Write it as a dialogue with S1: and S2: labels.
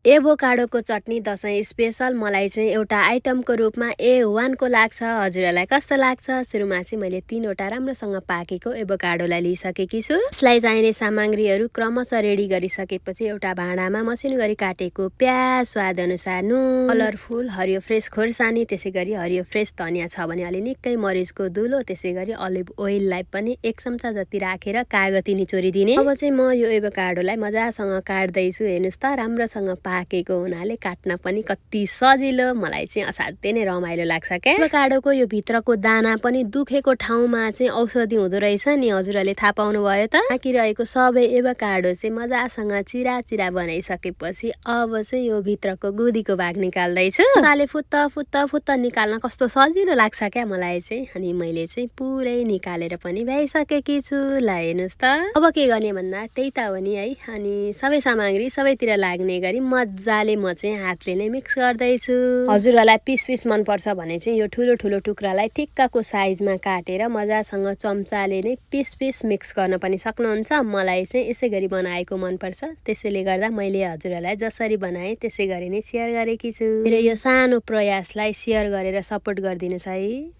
S1: एभोकाडोको चटनी Dashain special मलाई चाहिँ एउटा आइटमको रूपमा A1 को लाग्छ। हजुरहरूलाई कस्तो लाग्छ? सुरुमा चाहिँ मैले 3वटा राम्रोसँग पाकेको एभोकाडोलाई लिइसकेकी छु। यसलाई चाहिने सामग्रीहरू क्रमशः रेडी गरिसकेपछि एउटा भाँडामा मसिनो गरी काटेको प्याज, स्वाद अनुसार नुन, कलरफुल हरियो फ्रेस खोर्सानी, त्यसै गरी हरियो फ्रेस धनिया छ भने अलि निकै मरिचको धुलो, त्यसै गरी अलिभ ओइललाई पनि 1 चम्चा जति राखेर कागती निचोरिदिने। अब चाहिँ म यो एभोकाडोलाई मजासँग काट्दैछु। हेर्नुहोस् त राम्रोसँग पाकेको हुनाले काट्न पनि कति सजिलो, मलाई चाहिँ असाध्यै नै रमाइलो लाग्छ क्या। एभोकाडोको यो भित्रको दाना पनि दुखेको ठाउँमा चाहिँ औषधि हुँदो रहेछ नि, हजुरहरूले थाहा पाउनु भयो त? बाँकी रहेको सबै एभोकाडो चाहिँ मजासँग चिरा चिरा बनाइसकेपछि अब चाहिँ यो भित्रको गुदीको भाग निकाल्दैछु। मजाले फुत्त फुत्त फुत्त निकाल्न कस्तो सजिलो लाग्छ क्या मलाई चाहिँ। अनि मैले चाहिँ पुरै निकालेर पनि भ्याइसकेकी छु। ल हेर्नुहोस् त। अब के गर्ने भन्दा त्यही त हो नि है। अनि सबै सामग्री सबैतिर लाग्ने गरी मजाले म चाहिँ हातले नै मिक्स गर्दैछु। हजुरहरूलाई पिस पिस मनपर्छ भने चाहिँ यो ठुलो ठुलो टुक्रालाई ठिक्कको साइजमा काटेर मजासँग चम्चाले नै पिस पिस मिक्स गर्न पनि सक्नुहुन्छ। मलाई चाहिँ यसै गरी बनाएको मनपर्छ, त्यसैले गर्दा मैले हजुरहरूलाई जसरी बनाएँ त्यसै गरी नै सेयर गरेकी छु। मेरो यो सानो प्रयासलाई सेयर गरेर सपोर्ट गरिदिनुहोस् है।